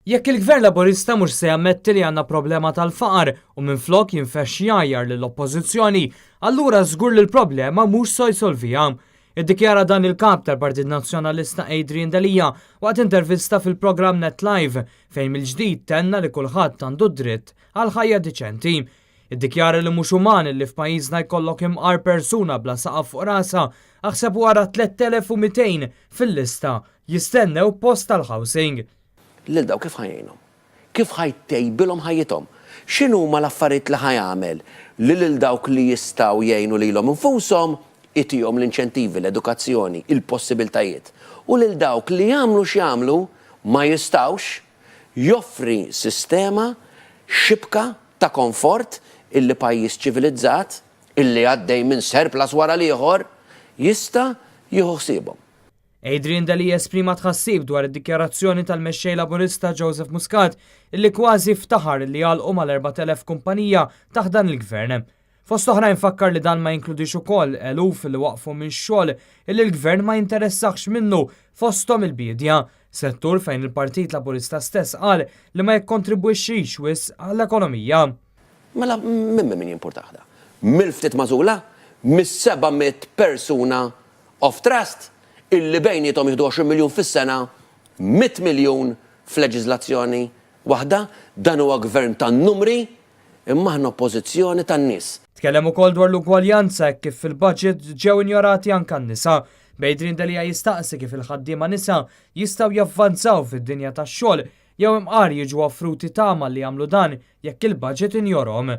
Jekk il-Gvern Laburista mhux se jammetti li għandna problema tal-faqar u minflok jinfexx jgħajjar lill-Oppożizzjoni, allura żgur li l-problema mhux se jsolviha. Iddikjara dan il-Kap tal-Partit Nazzjonalista Adrian Delia waqt intervista fil-programm Net Live fejn mill-ġdid tenna li kulħadd għandu d-dritt għal ħajja diċenti. Iddikjara li mhux uman li f'pajjiżna jkollok imqar persuna bla saqaf fuq rasha, aħseb u ara 3200 fil-lista jistennew post tal-housing. Lil dawk kif ħa jgħinhom? Kif ħa jtejbilhom ħajjithom? X'inhuma l-affarijiet li ħa jagħmel li lil dawk li jistgħu jgħinu lilhom infushom itihom l-inċentivi, l-edukazzjoni, il-possibiltajiet, u lil dawk li jagħmlu x'jagħmlu ma jistgħux, joffri sistema, xibka ta' konfort illi pajjiż ċivilizzat, illi għaddej minn surplus wara l-ieħor, jista' jieħu ħsiebhom. Adrian Delia esprima tħassib dwar id-dikjarazzjoni tal-Mexxej Laburista Joseph Muscat illi kważi ftaħar li għalqu mal-4,000 kumpanija taħt dan il-Gvern. Fost oħrajn fakkar li dan ma jinkludix ukoll eluf li waqfu minn xogħol illi l-Gvern ma jinteressax minnu fosthom il-biedja, settur fejn il-Partit Laburista stess qal li ma jikkontribwixxix wisq għall-ekonomija. Mela minn min jimpurtah da? Mill-ftit magħżula? Mis-700 persuna of trust illi bejniethom jieħdu 20 miljun fis-sena, 100 miljun f'leġiżlazzjoni waħda, dan huwa gvern tan-numri imma aħna oppożizzjoni tan-nies. Tkellem ukoll dwar l-ugwaljanza hekk kif fil-budget ġew injorati anke n-nisa, b'Adrian Delia jistaqsi kif il-ħaddiema nisa jistgħu javvanzaw fid-dinja tax-xogħol jew imqar jiġu offruti tama li jagħmlu dan jekk il-budget injorhom.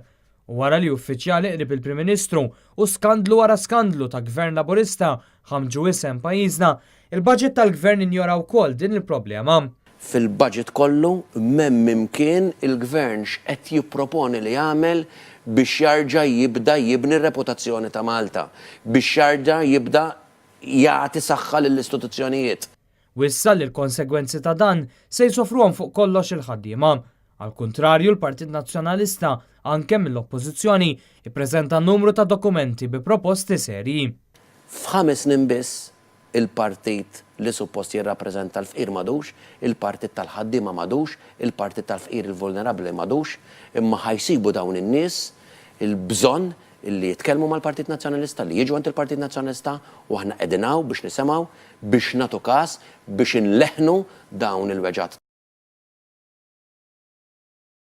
U wara li uffiċjali qrib il-Prim Ministru u skandlu wara skandlu ta' Gvern Laburista ħamġu isem pajjiżna, il-budget tal-Gvern injora wkoll din il-problema. Fil-budget kollu m'hemm imkien il-Gvern x'qed jipproponi li jagħmel biex jarġa' jibda jibni r-reputazzjoni ta' Malta, biex jarġa' jibda jagħti saħħa lill-istituzzjonijiet. Wissa li l-konsegwenzi ta' dan se jsofruhom fuq kollox il-ħaddiema. Għall-kuntrarju, l-Partit Nazzjonalista, anke mill-Oppożizzjoni, ippreżenta numru ta' dokumenti bi proposti serji. F'ħames snin biss, il-partit li suppost jirrappreżenta l-fqir m'għadux, il-partit tal-ħaddiema m'għadux, il-partit tal-fqir il-vulnerabbli m'għadux, imma ħa jsibu dawn in-nies il-bżonn li jitkellmu mal-Partit Nazzjonalista, li jiġu għand il-Partit Nazzjonalista u aħna qegħdin hawn biex nisimgħu, biex nagħtu każ, biex inleħħnu dawn il-weġgħat.